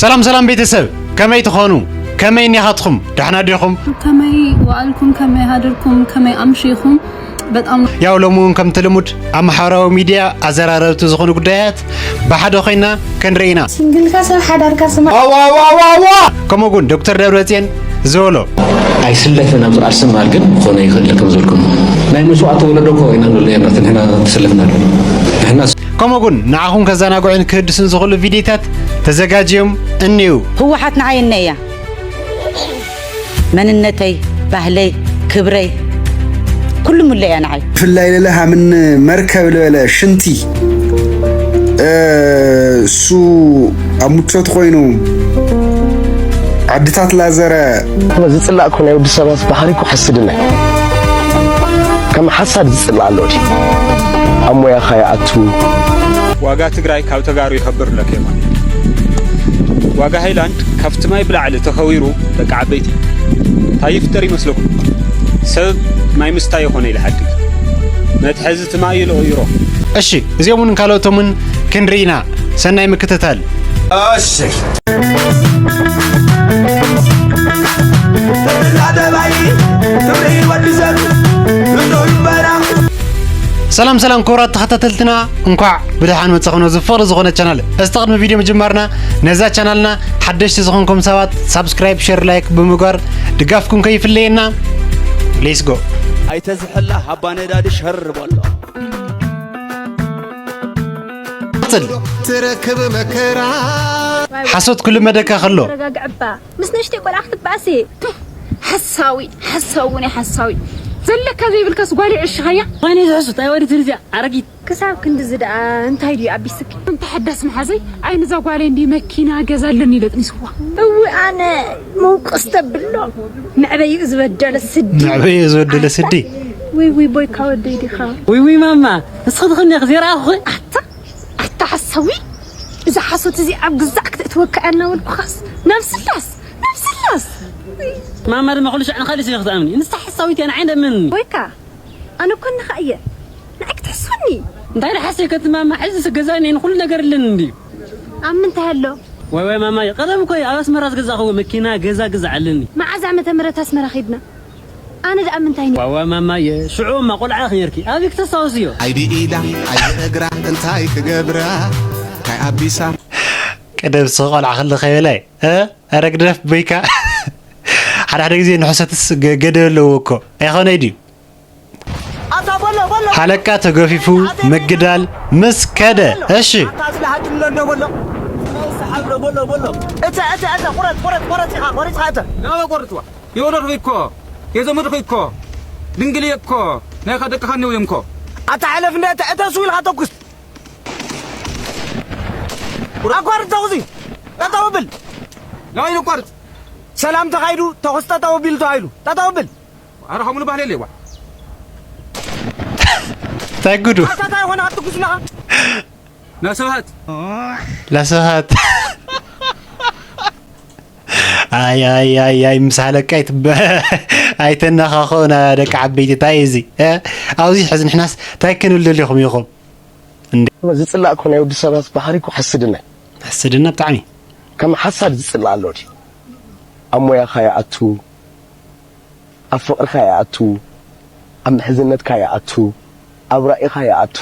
ሰላም ሰላም ቤተሰብ፣ ከመይ ትኾኑ? ከመይ እኒኻትኹም? ደሕና ዲኹም? ከመይ ወዓልኩም? ከመይ ሃደርኩም? ከመይ ኣምሺኹም? በጣም ያው ሎሚ እውን ከምቲ ልሙድ ኣብ ማሕበራዊ ሚድያ ኣዘራረብቲ ዝኾኑ ጉዳያት ብሓደ ኮይና ክንርኢ ኢና። ሲንግልካ ሰብ ሓዳርካ ስማ። ከምኡ እውን ዶክተር ደብረፅዮን ዝበሎ ኣይስለፍን ኣብ ዝቃልስም በሃል ግን ክኾነ ይኽእል ከም ዝበልኩም ናይ መስዋእቲ ወለዶ እኮ ኢና ንብሎ ነርና እቲ ንሕና ተሰለፍናሉ ንሕና ከምኡ እውን ንዓኹም ከዘናግዑን ክህድሱን ዝኽእሉ ቪድዮታት ተዘጋጅዮም እኒው። ህወሓት ንዓይ እነ እያ መንነተይ ባህለይ ክብረይ ኩሉ ሙለ እያ ንዓይ ብፍላይ ለለ ሃምን መርከብ ዝበለ ሽንቲ እሱ ኣብ ምቾት ኮይኑ ዓድታት ላዘረ ዝፅላእ እኮ ናይ ወዲ ሰባት ባህሪ እኮ ሓስድና እዩ ከም ሓሳድ ዝፅላእ ኣሎ ድዩ ኣብ ሞያኻ ይኣቱ ዋጋ ትግራይ ካብ ተጋሩ ይኸብር ኣሎ ኬማን ዋጋ ሃይላንድ ካብቲ ማይ ብላዕሊ ተኸዊሩ ደቂ ዓበይቲ እንታይ ይፍጠር ይመስለኩም ሰብ ማይ ምስታይ ይኾነ ኢልሓድግ መትሐዚ እቲ ማይ ይልቕይሮ እሺ እዚኦምን ካልኦቶምን ክንርኢ ኢና ሰናይ ምክትታል እሺ ተብላ ደባይ ክብሪ ወዲ ሰብ ርዶ ይበራ ሰላም ሰላም ክቡራት ተኸታተልትና እንኳዕ ብደሓን መጻኹም ነዚ ፍቕሪ ዝኾነ ቻናል እስቲ ቅድሚ ቪድዮ ምጅማርና ነዛ ቻናልና ሓደሽቲ ዝኾንኩም ሰባት ሳብስክራይብ ሸር ላይክ ብምግባር ድጋፍኩም ከይፍለየና ሌስጎ ኣይተዝሕላ ሃባ ነዳዲ ሸር በሎ ትረክብ መከራ ሓሶት ኩሉ መደካ ከሎ ተረጋግዕባ ምስ ንእሽተይ ቆልዓ ክትበኣሲ ሓሳዊ ሓሳዊ እውን ሓሳዊ ዘለካ ዘይብልካስ ጓል ይዕሽኻያ ኾይነ ዝሕሱ ታይ ወዲ ትርዚያ ኣረጊት ክሳብ ክንድዚ ደኣ እንታይ ድዩ ኣቢስኪ እንተ ሓዳስ መሓዘይ ኣይ ንዛ ጓለይ እንዲ መኪና ገዛ ኣለኒ ኢለ ጥኒስዋ እዊ ኣነ መውቅስ ተብሎ መዕበይኡ ዝበደለ ስዲ መዕበይኡ ዝበደለ ስዲ ውይ ውይ ቦይካ ወደይ ዲኻ ውይ ውይ ማማ ንስኺ ትኽኒ ኢኺ ዘይረኣኹኺ ኣታ ኣታ ሓሳዊ እዛ ሓሶት እዚኣ ኣብ ግዛዕ ክተእትወካ እያ እናበልኩኻስ ናብ ስላስ ናብ ስላስ ማማ ድማ ኩሉ ሻዕ ንኻሊእ ስለ ክትኣምኒ ንስታ ሓሳዊት እያ ንዓይ እንደምን ወይካ ኣነ እኮ ንኻ እየ ንዓይ ክትሕስወኒ እንታይ ደሓሰይ ከትማማ ሕዚ ስገዛኒ ንኩሉ ነገር ኣለኒ እንድዩ ኣብ ምንታይ ኣሎ ዋይ ዋይ ማማየ ቀደም እኮ ኣብ ኣስመራ ዝገዛእኽዎ መኪና ገዛ ግዛዕ ኣለኒ መዓዝ ዓመተ ምህረት ኣስመራ ኺድና ኣነ ደኣ ምንታይ ኒ ዋዋ ማማየ ሽዑ እማ ቆልዓ ኺ ነርኪ ኣበይ ክተስታውስዮ ኣይዲ ኢዳ ኣይዲ እግራ እንታይ ክገብራ እንታይ ኣቢሳ ቀደም ስኸ ቆልዓ ከለኸ ይበላይ እ ኣረ ግደፍ በይካ ሓደ ሓደ ግዜ ንሕሰትስ ገደብ ኣለዎ እኮ ኣይኾነይ ድዩ ሃለቃ ተገፊፉ ምግዳል ምስ ከደ እሺ የወረድኹ እኮ የዘመድኹ እኮ ድንግል እኮ ናይካ ደቅኻ እኒው እዮም እኮ ኣታ ሓለፍ እንደ ተእተሱ ኢልካ ተኩስ ኣቋርጥ ተኹሲ ጠጠው ብል ናበይ ንቋርጥ ሰላም ተኻይዱ ተኹስ ጠጠው ቢል ተባሂሉ ጠጠው ብል ኣረ ከምኡ ንባህል የለ ዋ እንታይ ጉዱ ኣታ እንታይ ኾነ ኣትኩስ ነኻ ናስብሃት ለስብሃት ኣይ ኣይ ኣይ ኣይ ምስ ሃለቃ ኣይትበ ኣይተናኻኸኡና ደቂ ዓበይቲ እንታይ እዚ ኣብዚ ሕዚ ንሕናስ እንታይ ክንብል ደሊኹም ኢኹም ዝፅላእ እኮ ናይ ወዲ ሰባት ባህሪ እኮ ሓስድና እዩ። ሕስድና ብጣዕሚ። ከም ሓሳድ ዝፅላእ ኣሎ ድዩ? ኣብ ሞያኻ ይኣቱ፣ ኣብ ፍቕርኻ ይኣቱ፣ ኣብ ምሕዝነትካ ይኣቱ፣ ኣብ ራኢኻ ይኣቱ።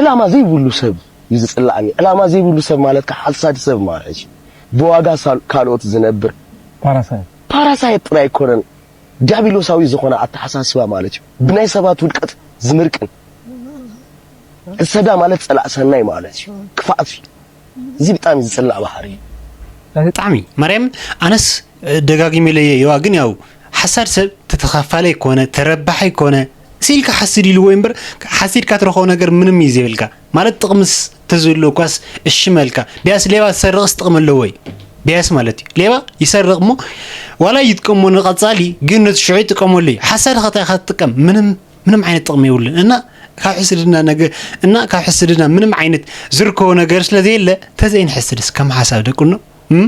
ዕላማ ዘይብሉ ሰብ እዩ ዝፅላእኒ። ዕላማ ዘይብሉ ሰብ ማለት ከዓ ሓሳድ ሰብ ማለት እዩ። ብዋጋ ሳል- ካልኦት ዝነብር ፓራሳይት። ፓራሳይት ጥራይ ኣይኮነን። ዲያብሎሳዊ ዝኾነ ኣተሓሳስባ ማለት እዩ። ብናይ ሰባት ውድቀት ዝምርቅን ሕሰዳ ማለት ጸላእ ሰናይ ማለት እዩ። ክፍኣት እዩ። እዚ ብጣዕሚ ዝጽላእ ባህሪ እዩ። ብጣዕሚ ማርያም ኣነስ ደጋጊመ ኢለዮ እየዋ ግን ያው ሓሳድ ሰብ ተተኻፋላይ ኮነ ተረባሓይ ኮነ ስኢልካ ሓስድ ኢልዎ እምበር ሓሲድካ ትረኽቦ ነገር ምንም እዩ ዘይብልካ ማለት ጥቕምስ ተዝህሉ እኳስ እሺ መልካ ቢያስ ሌባ ዝሰርቕስ ጥቕሚ ኣለዎ እዩ ቢያስ ማለት እዩ ሌባ ይሰርቕ እሞ ዋላ ይጥቀሞ ንቐጻሊ ግን ነቲ ሽዑ ይጥቀመሉ እዩ ሓሳድ ኸታይ ኸትጥቀም ምንም ምንም ዓይነት ጥቕሚ የብሉን እና ካብ ሕስድና ነገ እና ካብ ሕስድና ምንም ዓይነት ዝርከቦ ነገር ስለ ዘየለ ተዘይንሕስድስ ከም ሓሳብ ደቁኖ እም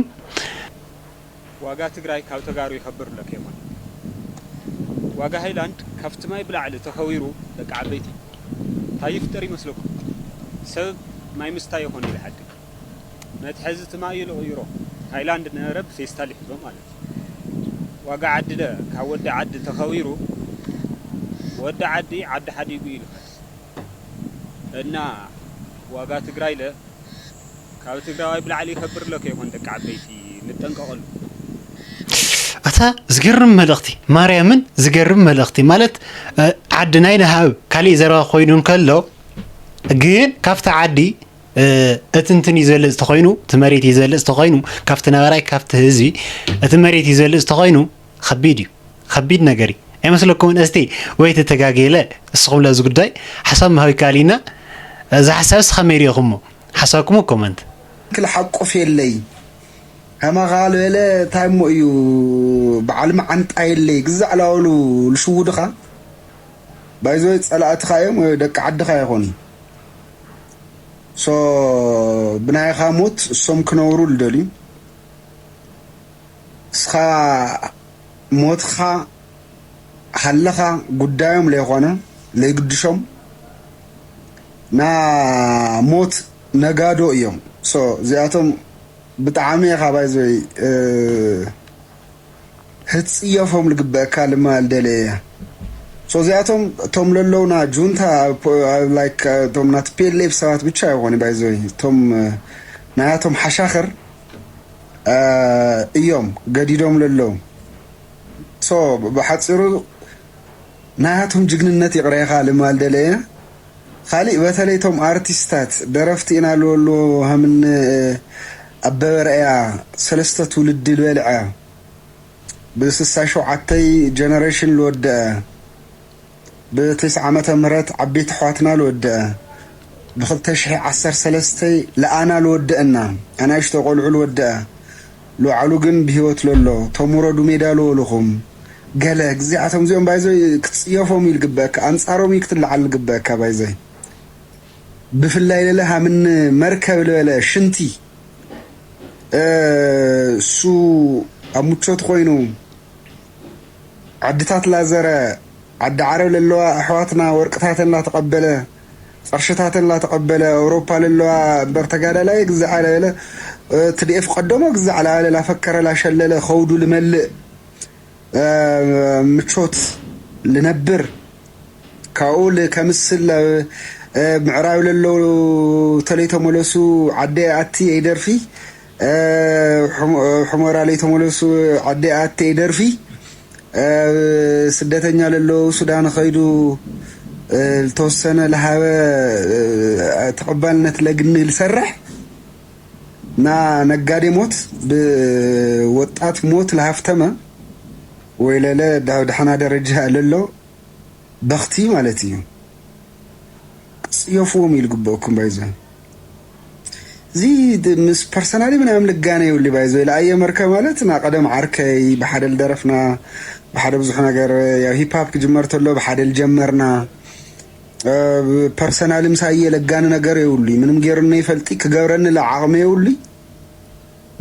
ዋጋ ትግራይ ካብ ተጋሩ ይኸብር ኣሎ ኬማን ዋጋ ሃይላንድ ካብቲ ማይ ብላዕሊ ተኸዊሩ ደቂ ዓበይቲ እንታይ ይፍጠር ይመስለኩም ሰብ ማይ ምስታይ ይኾነ ይልሓድግ መትሐዚ እቲ ማይ ኢሉ ቅይሮ። ሃይላንድ ነበረ ብፌስታል ይሕዞ ማለት እዩ። ዋጋ ዓዲ ደ ካብ ወዲ ዓዲ ተኸዊሩ፣ ወዲ ዓዲ ዓዲ ሓዲጉ ይልኸስ። እና ዋጋ ትግራይ ለ ካብ ትግራዋይ ብላዕሊ ይከብር ለ ከይኮን ደቂ ዓበይቲ ንጠንቀቐሉ። ኣታ ዝገርም መልእኽቲ፣ ማርያምን ዝገርም መልእኽቲ ማለት፣ ዓዲ ናይ ንሃብ ካሊእ ዘረባ ኮይኑ እንከሎ፣ ግን ካብቲ ዓዲ እቲ እንትን እዩ ዝገልፅ ተኮይኑ፣ እቲ መሬት እዩ ዝገልፅ ተኮይኑ፣ ካብቲ ነባራይ ካብቲ ህዝቢ እቲ መሬት እዩ ዝገልፅ ተኮይኑ፣ ከቢድ እዩ። ከቢድ ነገር እዩ። ኣይመስለኩምን እስቲ? ወይ ተተጋጌለ እስኹም ለዚ ጉዳይ ሓሳብ ምሃብ ይከኣል ኢና። እዚ ሓሳብ እስኻ መሪኹሞ ሓሳብኩም ኮመንት። ክልሓቁፍ የለይ። ከማኻ ዝበለ እንታይ እሞ እዩ በዓል መዓንጣ የለይ ግዛዕ ላበሉ ልሽውድኻ ባይዞይ ጸላእትኻ እዮም ወይ ደቂ ዓድኻ ይኾኑ። ሶ ብናይኻ ሞት እሶም ክነብሩ ልደልዩ እስኻ ሞትኻ ሃለኻ ጉዳዮም ለይኾነ ለይግድሾም ና ሞት ነጋዶ እዮም። ሶ እዚኣቶም ብጣዕሚ ኢኻ ባይዞይ ህፅየፎም ልግበእካ ልማል ደለ እያ። ሶ እዚኣቶም እቶም ለለውና ጁንታ like እቶም ናት ፒኤልኤፍ ሰባት ብቻ ይኾኑ ባይዞይ እቶም ናያቶም ሓሻኽር እዮም ገዲዶም ለለዉ። ሶ ብሓፂሩ ናያቶም ጅግንነት ይቕሬኻ ልማል ደለ እያ። ካሊእ በተለይ እቶም ኣርቲስታት ደረፍቲ ኢና ልበሉ ከምኒ ኣበበ ርኣያ ሰለስተ ትውልዲ ልበልዐ ብስሳ ሸውዓተይ ጀነሬሽን ልወደአ ብትስዓ ዓመተ ምህረት ዓበይቲ ኣሕዋትና ልወደአ ብክልተ ሽሕ ዓሰርተ ሰለስተ ለኣና ልወደአና ኣናእሽቶ ቆልዑ ልወደአ ልባዕሉ ግን ብህይወት ለሎ ተምውረዱ ሜዳ ልበልኹም ገለ ግዜኣቶም እዚኦም ባይዞ ክትፅየፎም እዩ ልግበአካ ኣንፃሮም እዩ ክትለዓል ልግበአካ ባይዞ ብፍላይ ለለ ሃምኒ መርከብ ልበለ ሽንቲ እሱ ኣብ ምቾት ኮይኑ ዓድታት ላዘረ ዓዲ ዓረብ ለለዋ ኣሕዋትና ወርቅታተን ላተቐበለ ቐርሽታተን ላተቐበለ ኣውሮፓ ለለዋ እምበር ተጋዳላይ ግዛዕ ለበለ ትዲኤፍ ቀደሞ ግዛዕ ላበለ ላፈከረ ላሸለለ ከውዱ ልመልእ ምቾት ልነብር ካብኡ ከምስል ምዕራብ ለለው ተለይተመለሱ ዓደ ኣቲ ይደርፊ ሕሞራ ለይተመለሱ ዓደ ኣቲ ይደርፊ ስደተኛ ለለው ሱዳን ኸይዱ ዝተወሰነ ለሃበ ተቐባልነት ለግኒ ልሰርሕ ና ነጋዴ ሞት ብወጣት ሞት ለሃፍተመ ወይ ለለ ዳሕና ደረጃ ለሎ በኽቲ ማለት እዩ። ክፅየፍዎም እዩ ልግበእኩም ባይዞ እዚ ምስ ፐርሰናሊ ምናምን ልጋነ ይብሉ ባይዞ ለኣየ መርከ ማለት ና ቀደም ዓርከይ ብሓደ ልደረፍና ብሓደ ብዙሕ ነገር ያው ሂፕ ሃፕ ክጅመር ተሎ ብሓደ ልጀመርና ፐርሰናሊ ምሳየ ለጋኒ ነገር የብሉ ምንም ገይሩኒ ይፈልጢ ክገብረኒ ለዓቕሚ የብሉ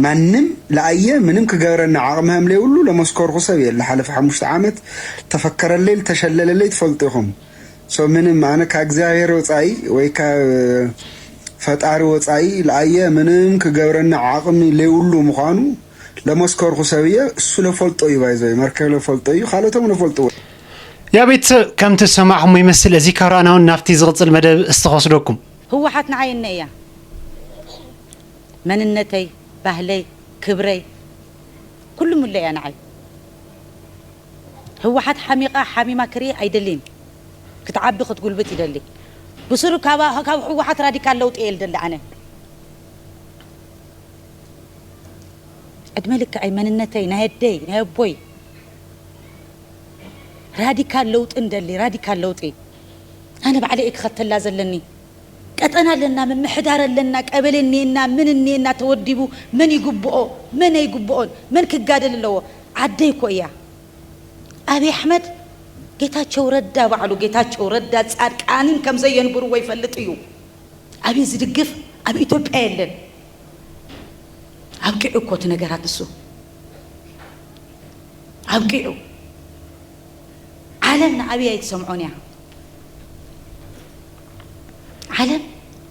ማንም ለኣየ ምንም ክገብረኒ ዓቕሚ ከም ለይብሉ ለመስከርኩ ሰብ እየ። ለሓለፈ ሓሙሽተ ዓመት ተፈከረለይ ልተሸለለለይ ትፈልጡ ኢኹም። So ምንም ኣነ ካብ እግዚኣብሔር ወፃኢ ወይ ካብ ፈጣሪ ወፃኢ ለኣየ ምንም ክገብረኒ ዓቕሚ ለይብሉ ምዃኑ ለመስከርኩ ሰብ እየ። እሱ ለፈልጦ እዩ ባይዘይ መርከብ ለፈልጦ እዩ ካልኦቶም ለፈልጥዎ። ያ ቤተሰብ ከምቲ ዝሰማዕኹሞ ይመስል እዚ ካብ ረኣና እውን ናብቲ ዝቕፅል መደብ እስቲ ከወስደኩም። ህወሓት ንዓይ እነ እያ መንነተይ፣ ባህለይ፣ ክብረይ፣ ኩሉ ምሎ እያ ንዓይ። ህወሓት ሓሚቓ ሓሚማ ክርኢ ኣይደልን። ክትዓቢ ክትጉልብት ይደሊ። ብስሩ ካብ ካብ ህወሓት ራዲካል ለውጢ እየ ልደሊ ኣነ። ዕድመ ልክዐይ መንነተይ ናይ ኣደይ ናይ ኣቦይ ራዲካል ለውጢ እንደሊ ራዲካል ለውጢ ኣነ ባዕለ እየ ክኸተላ ዘለኒ። ቀጠና ኣለና፣ ምምሕዳር ኣለና፣ ቀበሌ እኒኤና፣ ምን እኒኤና ተወዲቡ መን ይግብኦ መን ኣይግብኦን መን ክጋደል ኣለዎ። ዓደይ እኮ እያ። ኣብይ ኣሕመድ ጌታቸው ረዳ ባዕሉ ጌታቸው ረዳ ፃድቃንን ከም ዘየንብርዎ ይፈልጥ እዩ። ኣብይ ዝድግፍ ኣብ ኢትዮጵያ የለን። ኣብቂዑ እኮ እቲ ነገራት ንሱ ኣብቂዑ። ዓለም ንኣብይ ኣይትሰምዖን እያ። ዓለም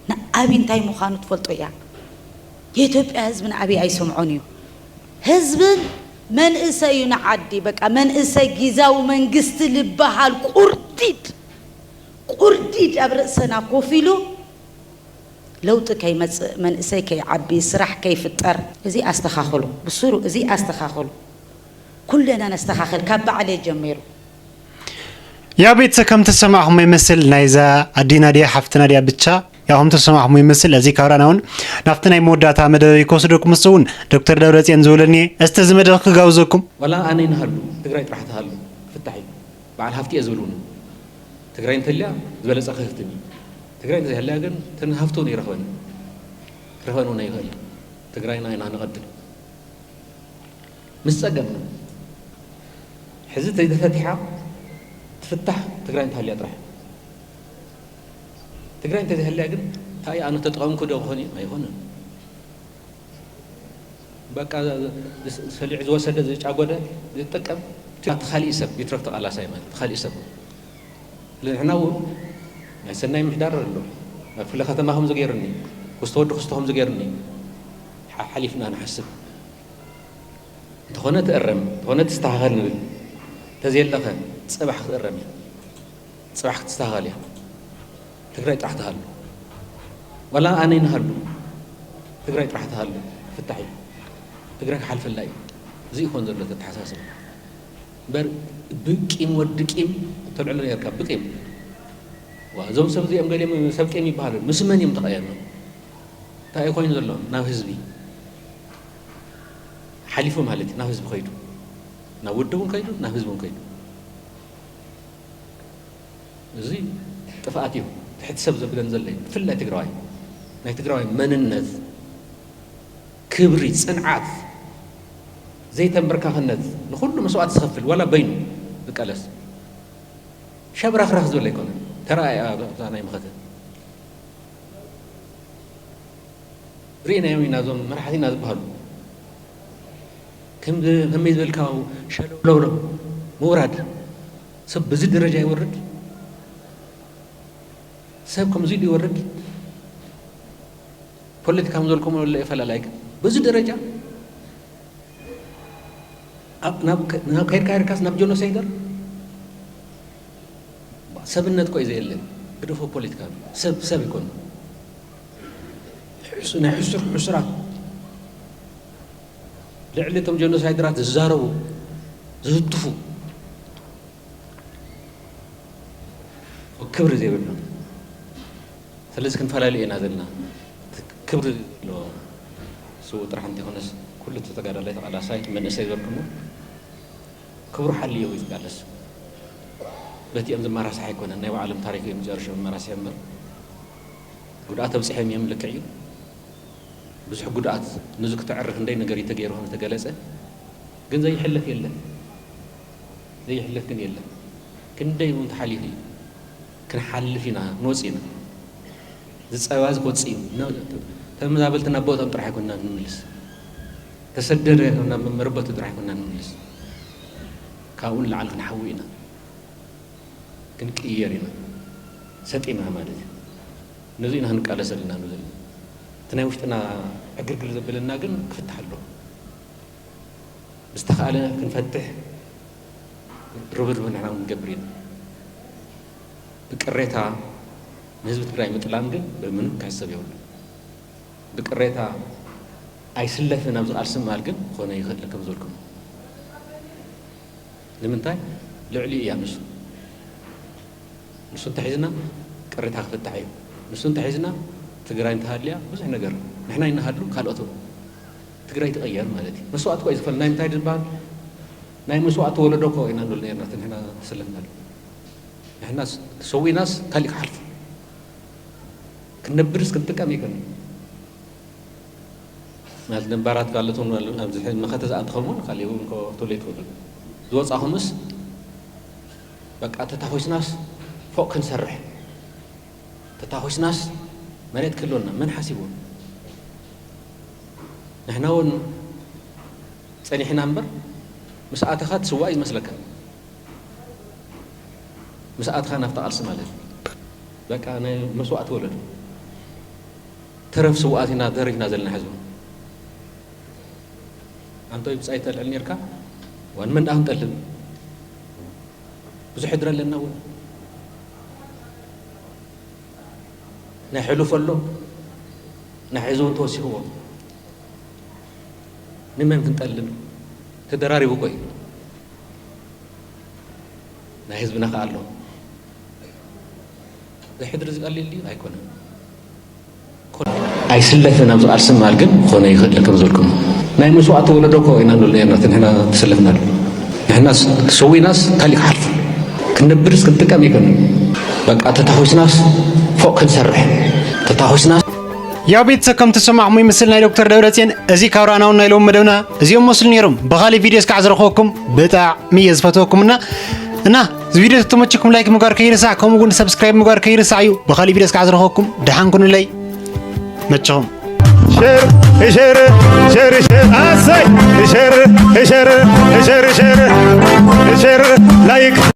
ንኣብይ እንታይ ምዃኑ ትፈልጦ እያ። የኢትዮጵያ ህዝቢ ንዓብይ ኣይሰምዖን እዩ። ህዝብን መንእሰዩ ንዓዲ በቃ መንእሰይ ጊዛዊ መንግስቲ ልበሃል ቁርዲድ ቁርዲድ ኣብ ርእሰና ኮፍ ኢሉ ለውጢ ከይመጽእ መንእሰይ ከይዓቢ ስራሕ ከይፍጠር እዚ ኣስተኻኽሉ ብሱሩ እዚ ኣስተኻኽሉ። ኩለና ነስተኻኽል ካብ ባዕለይ ጀሚሩ። ያ ቤተሰብ ከም ተሰማዕኹሞ ይመስል ናይዛ ኣዲና ድያ ሓፍትና ድያ ብቻ ያው ከም ተሰማዕኹሞ ይመስል እዚ ካብራና እውን ናብቲ ናይ መወዳእታ መደበይ ክወስደኩም ምስ እውን ዶክተር ደብረፅዮን ዝብለኒ እስቲ እዚ መድረኽ ክጋብዘኩም። ዋላ ኣነ ይንሃሉ ትግራይ ጥራሕ ትሃሉ ክፍታሕ እዩ። በዓል ሃፍቲ እየ ዝብል እውን ትግራይ እንተልያ ዝበለፀ ክህፍትም እዩ። ትግራይ እንተዘይሃልያ ግን ተን ሃፍቲ እውን ይረኽበን ክረኽበን እውን ኣይኽእል። ትግራይና ኢና ንቐድም። ምስ ፀገም ሕዚ ተይተፈቲሓ ትፍታሕ ትግራይ እንተሃልያ ጥራሕ። ትግራይ እንተዘይሃልያ ግን እንታይ ኣነ ተጠቐምኩ ዶ ክኾን እዩ? ኣይኾነን። በቃ ሰሊዑ ዝወሰደ ዝጫጎደ ዝጥቀም እቲ ካሊእ ሰብ ይትረፍ ተቓላሳይ ማለት እቲ ካሊእ ሰብ። ስለዚ ንሕና እውን ናይ ሰናይ ምሕዳር ኣሎ። ኣብ ክፍለ ከተማ ከምዚ ገይሩኒ፣ ክስተ ወዲ ክስተ ከምዚ ገይሩኒ ሓ- ሓሊፍና ንሓስብ። እንተኾነ ትእረም፣ እንተኾነ ትስተኻኸል ንብል። እንተዘየለኸ ፅባሕ ክትእረም እያ። ፅባሕ ክትስተኻኸል እያ። ትግራይ ጥራሕ ትሃሉ። ዋላ ኣነ ይንሃሉ ትግራይ ጥራሕ ትሃሉ ክፍታሕ እዩ። ትግራይ ክሓልፈላ እዩ። እዚ ይኾን ዘሎ ተተሓሳስብ እምበር ብቂም ወዲ ቂም ተልዕሎ ነርካ ብቂም ዋ እዞም ሰብ እዚኦም ገሊኦም ሰብ ቂም ይበሃሉ ምስ መን እዮም ተቐየምም እንታይ ኮይኑ ዘሎ ናብ ህዝቢ ሓሊፉ ማለት እዩ ናብ ህዝቢ ከይዱ ናብ ውድብ እውን ከይዱ ናብ ህዝቢ እውን ከይዱ እዚ ጥፍኣት እዩ ትሕቲ ሰብ ዘብለን ዘሎ እዩ ብፍላይ ትግራዋይ ናይ ትግራዋይ መንነት ክብሪ ፅንዓት ዘይተንበርካኽነት ንኹሉ መስዋእቲ ዝኸፍል ዋላ በይኑ ዝቃለስ ሸብራኽራኽ ዝበለ ኣይኮነን ተረኣያ እዛ ናይ መኸተ ርኢናዮም ኢና እዞም መራሕቲ ኢና ዝበሃሉ ከም ከመይ ዝበልካ ሸለውለውሎ ምውራድ ሰብ በዚ ደረጃ ይወርድ ሰብ ከምዚ ኢሉ ይወርድ ፖለቲካ ከም ዝበልኩሞ ለለ ይፈላለ ኣይክ በዚ ደረጃ ከድካ ከድካስ ናብ ጀኖሳይደር ሰብነት ቆይ ዘየለ ግደፎ ፖለቲካ ሰብ ሰብ ይኮኑ ናይ ሕሱር ሕሱራት ልዕሊ እቶም ጀኖሳይደራት ዝዛረቡ ዝህትፉ ክብሪ ዘይብሎም ስለዚ ክንፈላለዩ ኢና ዘለና ክብሪ ዘለዎ ስውእ ጥራሕ እንተይኮነስ ኩሉ እቲ ተጋዳላይ ተቃላሳይ መንእሰይ ዝበልኩሞ ክብሩ ሓልዮ እዩ ዝቃለስ በቲኦም ዝመራስሕ ኣይኮነን ናይ ባዕሎም ታሪክ እዮም ዝጨርሾም መራስሕ እምበር ጉድኣት ኣብፅሐም እዮም ልክዕ እዩ ብዙሕ ጉድኣት ንዚ ክተዕርፍ እንደይ ነገር እዩ ተገይሩ ከም ዝተገለፀ ግን ዘይሕለፍ የለን ዘይሕለፍ ግን የለን ክንደይ እውን ተሓሊፉ እዩ ክንሓልፍ ኢና ክንወፅእ ኢና ዝፀባ እዚ ክወፅእ እዩ ተመዛበልቲ ናብ ቦቶም ጥራሕ ኣይኮንና ንምልስ ተሰደደ ናብ መረበቱ ጥራሕ ኣይኮንና ንምልስ ካብኡ ንላዕሊ ክንሓዊ ኢና ክንቅየር ኢና ሰጢምና ማለት እዩ ነዚ ኢና ክንቃለስ ዘለና ንዘለ እቲ ናይ ውሽጥና ዕግርግር ዘብለና ግን ክፍትሕ ኣለዎ ብዝተኻእለ ክንፈትሕ ርብርብ ንሕና ክንገብር ኢና ብቅሬታ ንህዝቢ ትግራይ ምጥላም ግን ብምንም ክሕሰብ የብሉ ብቅሬታ ኣይስለፍን ኣብዚ ቃልሲ ምባል ግን ክኾነ ይኽእል ከም ዝበልኩም ንምንታይ ልዕሊኡ እያ ንሱ ንሱ እንተሒዝና ቅሬታ ክፍታሕ እዩ ንሱ እንተሒዝና ትግራይ እንተሃልያ ብዙሕ ነገር ንሕና ይናሃሉ ካልኦት ትግራይ ትቐየር ማለት እዩ መስዋእቲ ኮይ ዝፈል ናይ ምንታይ ዝበሃል ናይ መስዋእቲ ወለዶ ኮ ኢና ንብል ነርና ንሕና ተሰለፍናሉ ንሕና ተሰዊናስ ካሊእ ክሓልፉ ክንነብርስ ክንጥቀም ይከን ማለት ነባራት ካለቶም ኣብዚ መኸተ ዝኣተኸሞ ካሊእ እውን ቶሌት ወገን ዝወፃኹምስ በቃ ተታኾስናስ ፎቅ ክንሰርሕ ተታኾስናስ መሬት ክህልወና መን ሓሲቡ ንሕና እውን ፀኒሕና እምበር ምስ ኣተኻ ትስዋእ ይመስለካ ምስ ኣትኻ ናብቲ ቃልሲ ማለት እዩ በቃ ናይ መስዋእቲ ወለዱ ተረፍ ስውኣት ኢና ተሪፍና ዘለና ሕዝቢ ኣንቶይ ብጻይ ተልዕል ኔርካ። ዋን መን ደኣ ክንጠልብ? ብዙሕ ሕድሪ ኣለና እውን። ናይ ሕሉፍ ኣሎ፣ ናይ ሕዚ እውን ተወሲኽዎ። ንመን ክንጠልብ? ተደራሪቡ እኮ እዩ። ናይ ህዝብና ከኣ ኣሎ። ሕድሪ ዝቀሊል ድዩ? ኣይኮነን። ኣይስለፍን ኣብዚ ቃልሲ ምባል ግን ክኾነ ይኽእል ከም ዝበልኩም። ናይ መስዋእቲ ወለዶ እኮ ኢና ንብል ነርና፣ እቲ ንሕና ተሰለፍናሉ። ንሕናስ ተሰዊናስ እንታይ ክሓልፍ? ክንነብርስ ክንጥቀም ይኮን። በቃ ተታኾስናስ ፎቅ ክንሰርሕ። ተታኾስናስ ያው ቤተሰብ ከም ተሰማዕኹም ይመስል ናይ ዶክተር ደብረጽዮን እዚ ካብ ራናውን ናይ ሎም መደብና እዚኦም መስሉ ነይሮም። ብኻሊእ ቪድዮ እስካዕ ዝረኸብኩም ብጣዕሚ እየ ዝፈትወኩምና እና እዚ ቪድዮ ተተመችኩም ላይክ ምግባር ከይርሳዕ፣ ከምኡ እውን ሰብስክራይብ ምግባር ከይርሳዕ እዩ። ብኻሊእ ቪድዮ እስካዕ ዝረኸብኩም ደሓን ኩኑለይ። መቸኹም። ሸር ሸር ሸር ሸር ኣሰይ ሸር ሸር ሸር ሸር ሸር ላይክ